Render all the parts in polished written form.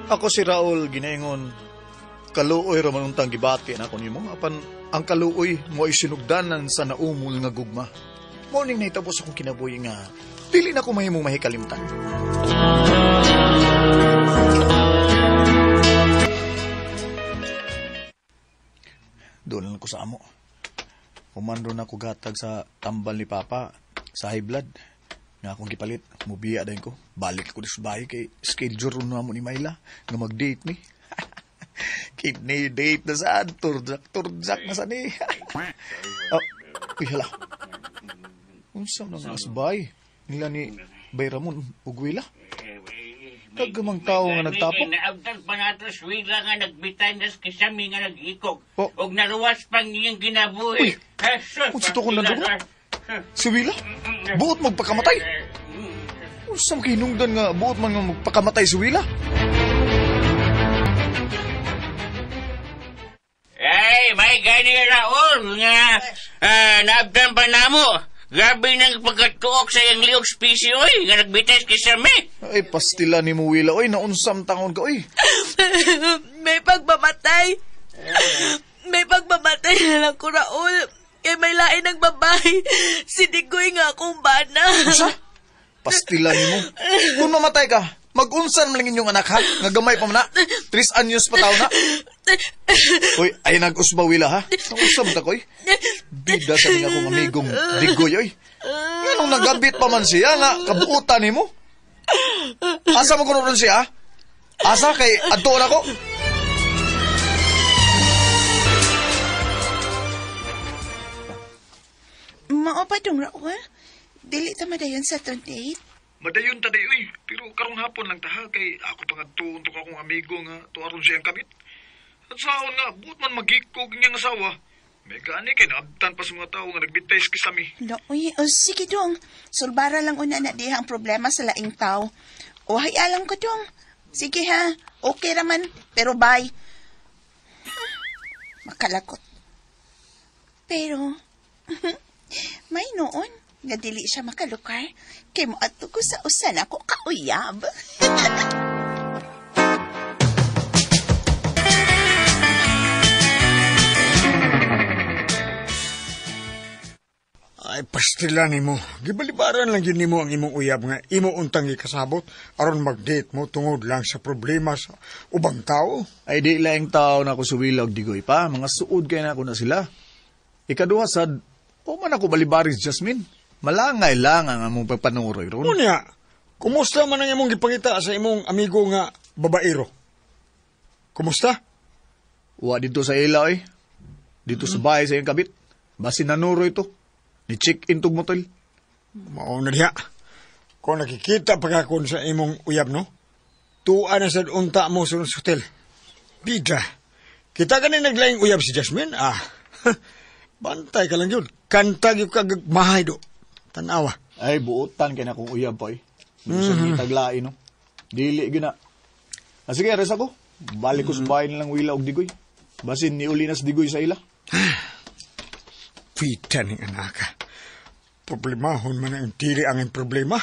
Ako si Raul ginaingon, kaluoy ra man untang gibati na ako nimo apan ang kaluoy mo ay sinugdanan sa naumol nga gugma. Mao ning nahitabo sa akong kinabuhi nga dili na ko mahimong mahikalimtan. Doon lang ko sa amo. Humandro na ko gatag sa tambal ni Papa sa high blood. Nga akong gipalit, mubiya din ko. Balik ko sa bahay kay schedule na mo ni Myla nga mag-date ni. Keep ni date na saan, turjak na sa ni. Oh, uy, hala. Unsa na nga asbay nila ni Bayramon ug Wila? Kagamang tao nga nagtapok. Naabtan pa nato sa Wila nga nagbitay nas kisami nga nag-ikog. Oh. Og naruwas pang iyang kinabuhi. Uy, Jesus, unsa to kung nandun? Si Wila? Buot magpakamatay? Unsa man kahinungdan nga buot man nga magpakamatay si Wila? Ay, may gani Raul nga naabtan pa namo. Grabe nang pagkatuok sa iyang liog spisi, oy, nga nagbitay sa kisami. Ay, pastila ni mo, Wila. Oy, naunsam tangon ka, oy. May pagmamatay. May pagmamatay na lang ko, Raul. Kay may lain ng babae. Si Digoy nga akong bana. Unsa? Pastila ni mo. Kung mamatay ka, mag-unsan man lang inyong anak, ha? Nga gamay pa man na. 3 anyos pa tao na. Oy, ay nag-usba, Wila, ha? Nausam ta ko, oy. Bida sa nga akong amigong Digoy, oy. Nganong nagabit pa man siya nga, kabuutan ni mo. Asa mo kuno ron siya, ha? Asa kay adto na ko? Mao pa dong, Raul. Dili ta madayon sa 28. Madayon ta day, oy. Pero karong hapon lang ta, ha? Kay ako pa nga tuon to akong amigo nga tuaron siyang kabit. At saon nga, buot man magikog niyang asawa. May gani kay naabtan pa sa mga tao nga nagbitay sa kisami. Lo, uy, o sige dong. Sulbara lang una na diha ang problema sa laing tao. O hayalang ko dong. Sige ha, okay raman, pero bye. Makalakot. Pero, may noon nga dili siya makalukar. Kay moadto ko sa usan ako kauyab. Ay, pastila nimo. Gibalibaran lang yun nimo ang imong uyab nga imo untang ikasabot aron mag-date mo tungod lang sa problema sa ubang tao. Ay, di laing tao na ako sa Wila og Digoy pa. Mga suod kay na ako na sila. Ikaduha sad, o man ako balibaris, Jasmine. Malangay lang ang among pagpanuroy ron. Unya, kumusta man ang imong gipangita sa imong amigo nga babaero? Kumusta? Wa dito sa ila, oy. Dito sa bahay sa iyang kabit. Basin nanuroy to. Ni check-in tog motel. Mao na diha. Kung nakikita pa ka kun sa imong uyab, no? Tuwa na sad unta mo sa hotel. Bida. Kita ka na naglaing uyab si Jasmine, ah. Bantay ka lang yun. Kanta yun kag mahay do. Tanawa. Ay, buotan kay na akong uyab pa, eh. Di sa taglain, no? Dili, gina. Ah, sige, ares ako. Balik ko sa bahay nilang Wila og Digoy. Basin, niuli na sa Digoy sa ila. Pita ni anaka. Problemahon man ang dili ang problema.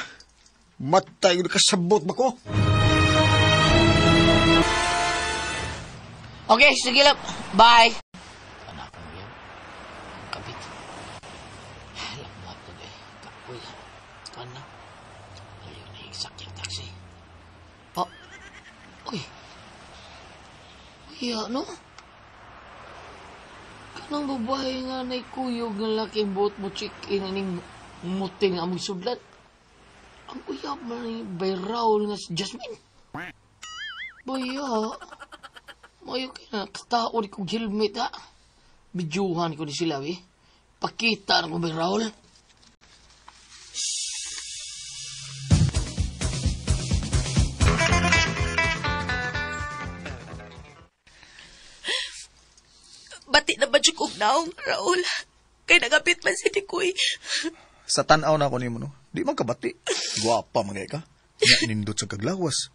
Matay ko kasabot ba ko? Okay, sige lang. Bye. Anak ko yan. Kabit. Lamot ko eh. Kapoy. Kana. Ayaw na isak yung taxi. Oh. Uy. Uy, ano? Kanang babae nga naikuyog nga laking buot mo check-in ining muting amoy sudlan. Ang uyab man ni Bayraul nga si Jasmine. Baya, mayo kay na katao ni kong helmet ha. Bidyuhan ko ni sila eh. Pakita na ko Bayraul. Bati na ba dyan kong naong, Raul? Kay nagapit man si Dikoy. Sa tan-aw na ako nimo, no? Di man kabati. Gwapa man kay ka. Nya nindot sa kaglawas.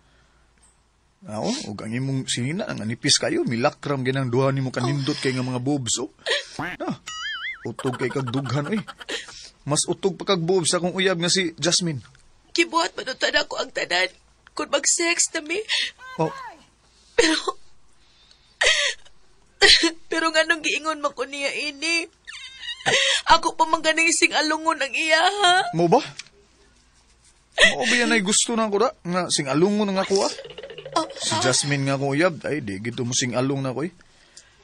Aw, ug ang imong sinina ang anipis kayo, milakram ginang duha nimo kanindot kay nga mga boobs, oh. Na, utog kay kag dughan, oy. Mas utog pa kag boobs akong uyab nga si Jasmine. Gibuhat man unta na ako ang tanan. Kung mag-sex na mi. Oh, Pero nga nung giingon man ko niya ini. Ako pa man ganing sing alungon ang iya, ha? Mo ba? Mo ba yan ay gusto na ako da? Nga sing alungon nga ako ah. Si Jasmine nga akong uyab, ay di gito mo sing alung na ko eh.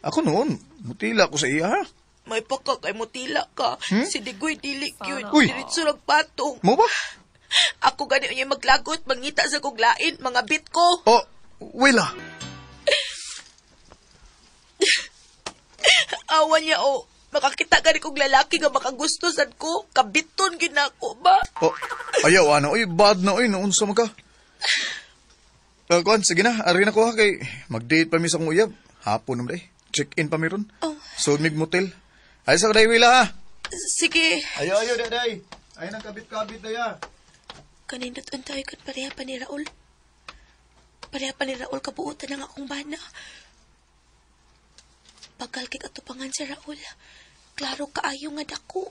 Ako noon, mutila ko sa iya ha. May pagka kay mutila ka. Si Digoy dili gyud. Uy. Diretso lang patong. Mo ba? Ako gani unya maglagot, mangita sa kog lain, mga bit ko. Oh, wala. Awa niya o. Makakita gani kog lalaki nga makagusto sad ko. Kabiton gyud nako ba? Oh, ayaw ana, oy, bad na oy, noon sa ka. Kuan, sige na, ari na ko ha kay mag-date pa mi sa akong uyab. Hapon naman day. Check-in pa mi ron. Oh. Sud mig motel. Ay sa day wila ha. Sige. Ayo ayo day. Ay nang kabit-kabit day ha. Kanindot untay kon pareha pa ni Raul. Pareha pa ni Raul kabuotan ang akong bana. Bagal kay katupangan si Raul. Klaro kaayo nga dako.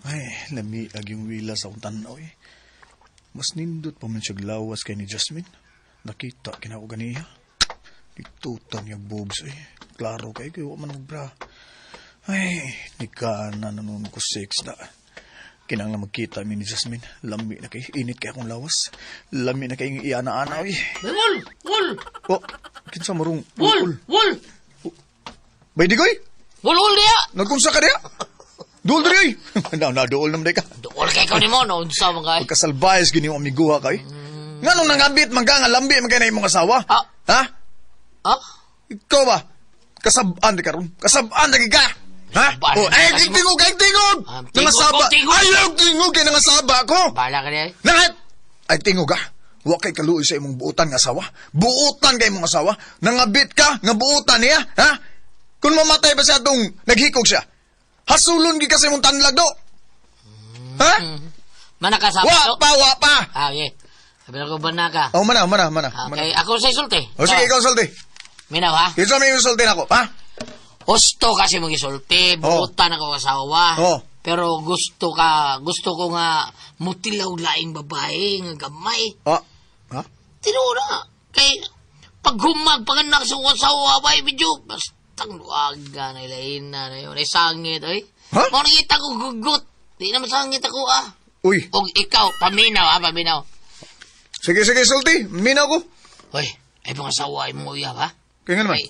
Ay, lami ag yung wila sa akong tanaw eh. Mas nindot pa man siya lawas kay ni Jasmine. Nakita kina ko ganiya. Itutan niya boobs eh. Klaro kay kay wa man og bra. Ay, nika na noon ko sex na. Kinanglan magkita mi ni Jasmine. Lami na kay init kay akong lawas. Lami na kay iana-ana oy. Wul! Wul! Oh, kinsa marong Wul! Wul! Bay digoy, Wul! Wul diya! nagkunsa ka diya? Duol diri oy. Na duol naman day ka. Duol kay ikaw ni mo, no? Unsa man kay? Pagkasalbayas gini yung amiguha kay. Nga nung nangabit man ka, nga lambi man kay na imong asawa. Ah. Ha? Ah? Ikaw ba? Kasabaan di karon. Kasabaan di ka. Ha? Kasabaan Oh, di ay, ka. tingog, ay, tingog! Ah, tingog Nangasaba. ko, tingog. Ayaw, tingog kay nangasaba ko. Bahala ka niya. Nangat! Ay, tingog ah. Wa kay kaluoy sa imong buutan nga asawa. Buutan kay imong asawa. Nangabit ka, nga buutan niya. Ha? Kung mamatay pa siya atong naghikog siya, hasulon gi ka sa imong tanlag do. Ha? Manakasama Wa to? pa, wa pa. Ah, okay. Sabi na ko banaka. Oh, mana, mana, mana. mana. Okay, ako sa isulti. O sige, ikaw sulti. Minaw ha? Kinsa may isulti nako, ha? Gusto kasi mong isulti, buutan ako asawa. Oh. Pero gusto ko nga mutilaw laing babae nga gamay. Oh. Ha? Tinura. Kay paghumag panganak sa asawa bay medyo bastang luaga na ilain na yun. Ay sangit ay. Ha? Mao nangita ko gugot. Di na masangit ako ah. Uy, Og ikaw, paminaw ah, paminaw. sige sige sulti, minaw ko. Hoy, ay pang asawa ay mong uyab ha? Kaya nga naman. Ay,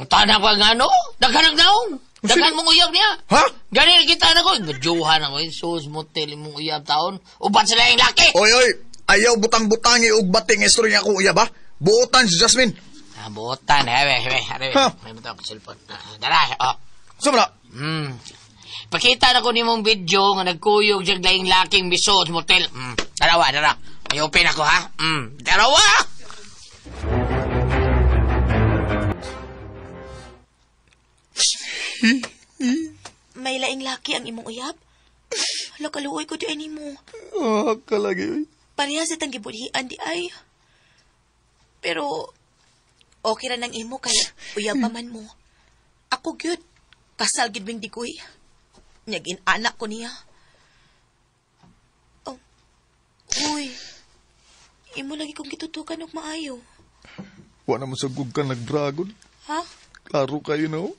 tana pa nga ano? Daghan ang naong. Daghan mong uyab niya. Ha? Gani nakita na ko, medyohan ako. Sus, motel mong uyab taon. Uban sila yung laki. Oy oy, ayaw butang-butangi og bating istorya ko uyab ha. Buotan si Jasmine. Ah, buotan. Hebe, hebe, hebe. Ha? May butang akong cellphone. Ah, Dara, oh. Sa man na? Pakita na ko nimong video nga nagkuyog siya laing laking biso sa motel. Darawa, dara. May open ako, ha? Darawa! May laing laki ang imong uyab? Hala, kaluoy ko di ay nimo. Ah, kalagi oy. Pareha sa tang gibudhian di ay. Pero, okay ra nang imo kay uyab pa man mo. Ako gyud, kasal gyud ming digoy. Nyagin anak ko niya. Oh, uy. Imo lagi kong gitutukan og maayo. Wa na mo sagog ka nagdragon. Ha? Klaro kayo no.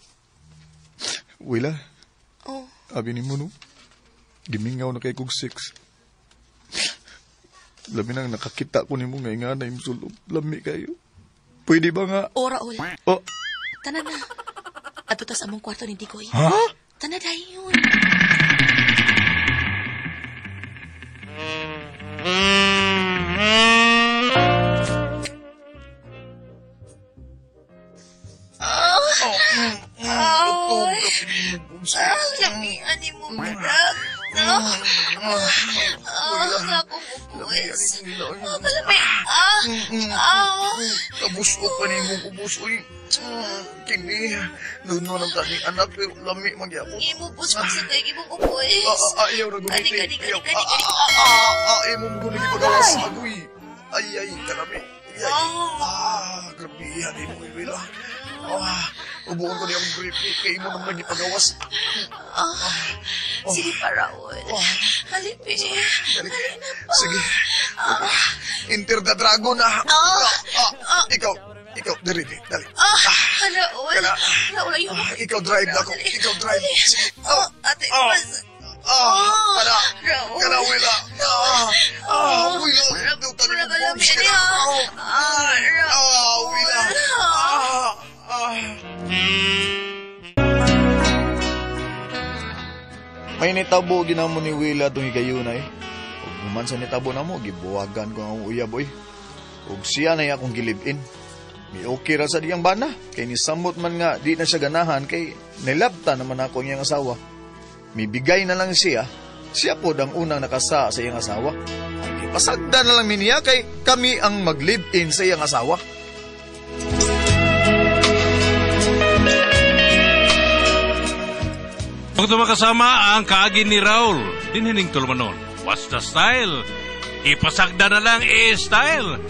Wila, Oh, abi nimo no. Gimingaw na kay kog six. Lami nang nakakita ko nimo nga nga na imong sulog. Lami kayo. Pwede ba nga? ora ol. Oh, Tana na. Ato tas among kwarto ni Digoy. ha? Tana dayon. Lamian ni mo, Brad. Ako ubus. Kalami. Kabusok pa ni imong ubos oy. Kini, nuno lang tani anak pero lami magyapon. Imubos pa sa kay imong ubos. Ayaw na gumiti. Kani, kani, kani, Ayaw. kani, kani. Imong guni gipagawas agoy. Ay, ay, kalami. Ay, ay. Grabe yan imo wila. Ubuon ko niya akong gripe kay imo naman gipagawas. Sige pa, Raul. Halipi. Dali na pa. Sige. Enter the dragon na. Ah. Ah, ikaw, ikaw, dali, dali. Ah, Raul. Kana. Raul, ayaw. Ah, ikaw drive na ako. Dali. Ikaw drive. Dali. Sige. Oh, ate, Ah. mas... Ah, kana. Raul. Kana, Willa. Ah, ah, Willa. Dutan Wala mo, ka lang, bombs ka Mary, na. ah. Ah, Raul. Ah, Willa. Ah, ah. May nitabo ginamo ni Willa itong higayuna eh. Ug human sa nitabo na mo, gibuwagan ko ang uyab oy. Ug siya na akong gilibin. Mi okay ra sa diyang bana. Kay nisamot man nga di na siya ganahan kay nilabta naman ako ang iyang asawa. Mibigay na lang siya. Siya pod ang unang nakasa sa iyang asawa. Ipasagda na lang mi niya kay kami ang mag-live-in sa iyang asawa. Kung makasama ang kaagi ni Raul, dinhining tulumanon. What's the style? Ipasagda na lang eh style.